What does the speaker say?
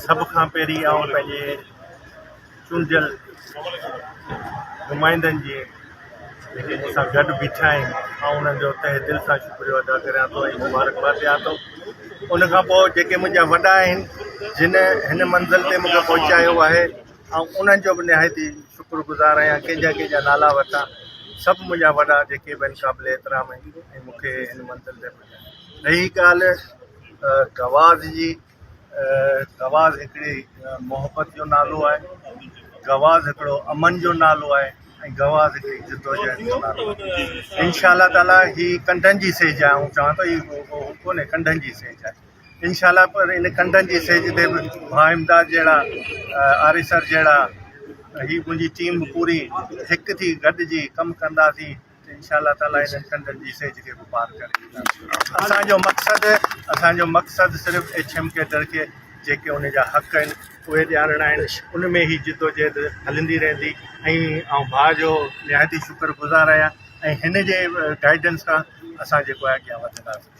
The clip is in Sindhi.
سڀ کان پهرين آئون پنهنجي چونڊيل نمائندن جي جيڪي مون سان گڏ بيٺا آهن آئون انهن جو تهه دل سان شڪريو ادا ڪريان ٿو ۽ مبارڪباد ڏيان ٿو ان کان پوء جيڪي منهنجا وڏا آهن جن هن منزل تي مونکي پهچايو آهي آئون انهن جو به نهايت ئي شڪر گذار آهيان ڪنهن جا ڪنهن جا نالا وٺان سڀ منهنجا وڏا جيڪي به آهن قابل احترام آهن ۽ مونکي هن منزل تي پهچايو رهي ڳالهه گواز جي گواز هڪڙي محبت جو نالو آهي گواز هڪڙو امن جو نالو آهي ۽ گواز هڪڙي جدوجهد جو نالو آهي انشاء الله تعالي هي ڪنڊن جي سيج آهي آئون چوان ٿو هي ڪونهي ڪنڊن جي سيج آهي انشاء الله پر ان ڪنڊن جي سيج تي به ڀاء امداد جهڙا آريسر جهڙا هي منهنجي ٽيم پوري هڪ ٿي گڏجي ڪم ڪنداسين ته انشاء الله تعالي انهن ڪنڊن جي سيج کي به پار ڪري وينداسين اسان جو مقصد اسان جو مقصد صرف ايڇ ايم ڪيڊر کي جيڪي ان جا حق آهن اهي ڏيارڻا آهن ان ۾ هي جدوجهد هلندي رهندي ۽ آئون ڀاء جو نهايت ئي شڪر گذار آهيان ۽ هن جي گائيڊنس سان اسان جيڪو آهي اڳيان وڌنداسين.